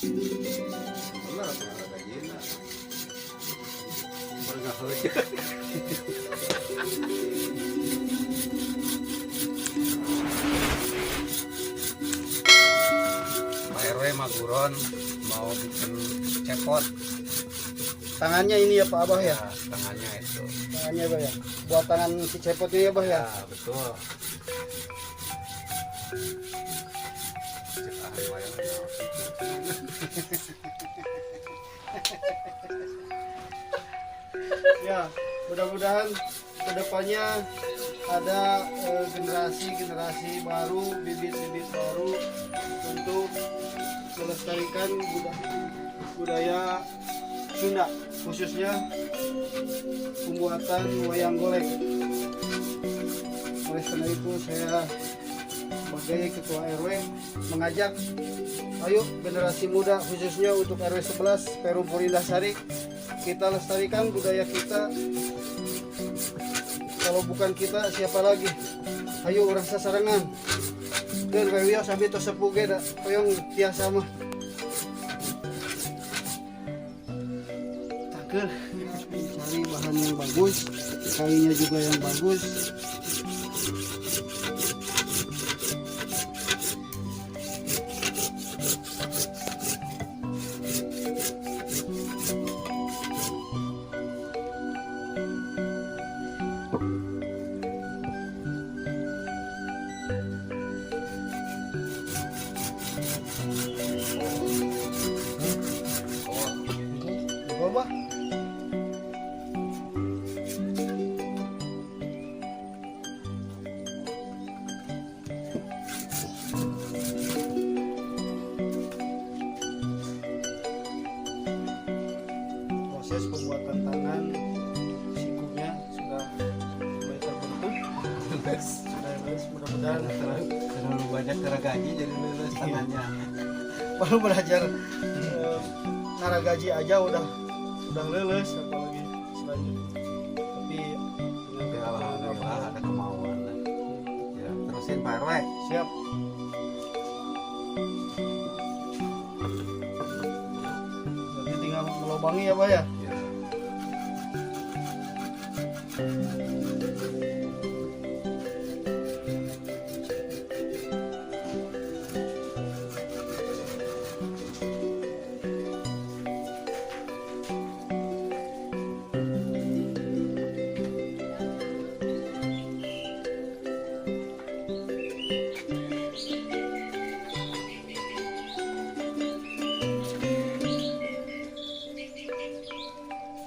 Bener ngaragajina. Berngaheuja. Pak RW Maguron mau bikin cepot. Tangannya ini ya Pak Abah ya. Ya, tangannya itu. Tangannya Bah ya. Buat tangan si cepotnya ya Bah ya. Ya, betul. Cek ah, wayang naon itu. Ya, mudah-mudahan kedepannya ada generasi-generasi baru, bibit-bibit baru untuk melestarikan budaya Sunda, khususnya pembuatan wayang golek. Oleh karena itu saya sebagai ketua RW mengajak, ayo generasi muda khususnya untuk RW 11 Perum Purindahsari, kita lestarikan budaya kita. Kalau bukan kita, siapa lagi? Ayo urang sasarengan. Dan wios abi tos sepuh ge da hoyong tiasa mah. Taker cari bahan yang bagus, kayunya juga yang bagus. Oh, Di bawah. Proses pembuatan tangan sikunya sudah mulai terbentuk. Sudah lulus, mudah-mudahan terlalu banyak geragaji jadi lulus tangannya. Baru belajar naragaji aja udah lulus, apalagi selanjutnya. Tapi dengan Tapi alhamdulillah ada kemauan lah. Ya, terusin Pak RW. Siap. Berarti tinggal melobangi ya Pak ya? Ya.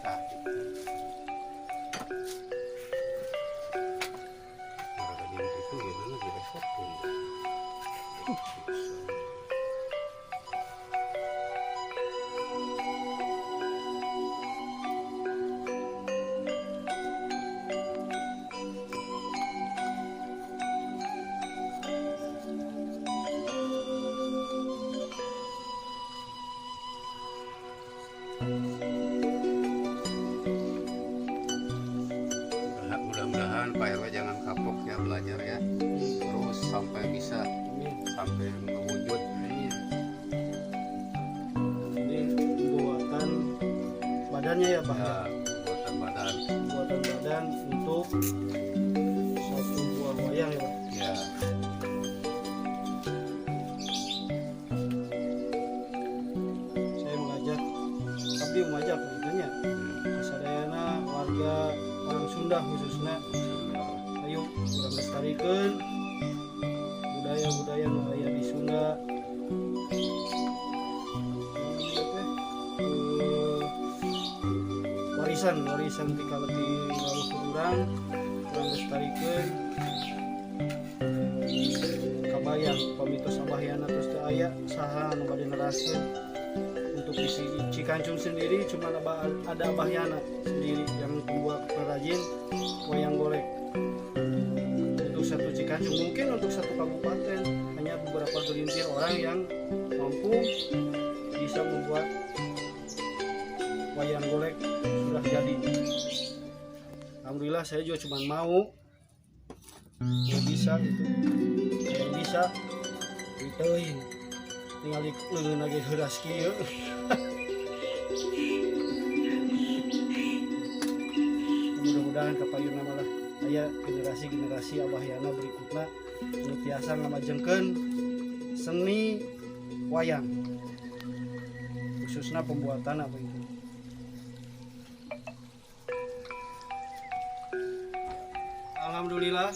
Nah, gitu. Ngaragaji itu gimana direpotin. Bisa. Mudah-mudahan Pak RW jangan kapok ya belajar ya, terus sampai bisa. Amin. Sampai mewujud. Amin. Ini pembuatan badannya ya Pak? Ya, buatan badan. Pembuatan badan untuk satu buah wayang ya Pak? Ya. Saya mengajak, tapi mengajak tentunya sadayana warga orang Sunda khususnya, ayo urang lestarikan budaya-budaya nu aya di Sunda. Naon teh? Warisan warisan ti kaleti leluhur urang, urang lestarikan. Kabayang upami tos Abahyana tos teu aya, saha anu bade neraskeun? Untuk di Cikancung sendiri cuma ada Abahyana sendiri yang pembuat perajin wayang golek untuk satu Cikancung. Mungkin untuk satu kabupaten hanya beberapa gelintir orang yang mampu bisa membuat wayang golek sudah jadi. Alhamdulillah saya juga cuma mau mau bisa gitu, yang bisa ditein. Ningali leungeun ge heuras kieu. Mudah-mudahan kapayunna malah aya generasi-generasi Abah Yana berikutna nu tiasa ngamajengkeun seni wayang, khususnya pembuatan apa itu. Alhamdulillah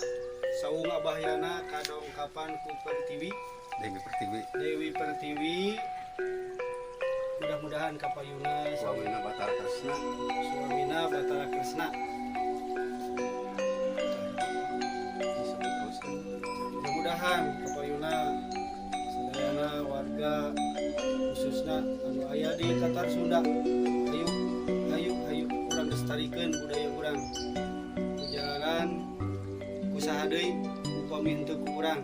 saung Abah Yana kadongkapan ku Pertiwi, Dewi Pertiwi. Dewi Pertiwi. Mudah-mudahan kapayuna Suamina Batara Kresna. Suamina Batara Kresna. Bisa terus. Mudah-mudahan kapayuna sadayana warga khususnya anu aya di Tatar Sunda, ayo ayo ayo urang lestarikeun budaya urang. Perjalanan kusaha deui upami henteu ku urang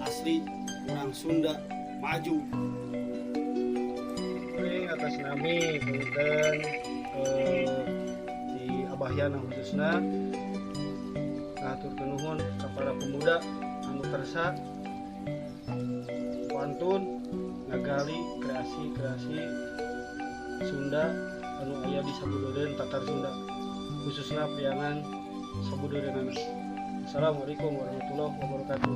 asli urang Sunda maju. Kuring atas nami punten di Abah Yana khususna ngahaturkeun nuhun ka para pemuda anu kersa pantun ngagali kreasi-kreasi Sunda anu aya di sabudeureun Tatar Sunda, khususna Priangan sabudeureunana. Assalamualaikum warahmatullahi wabarakatuh.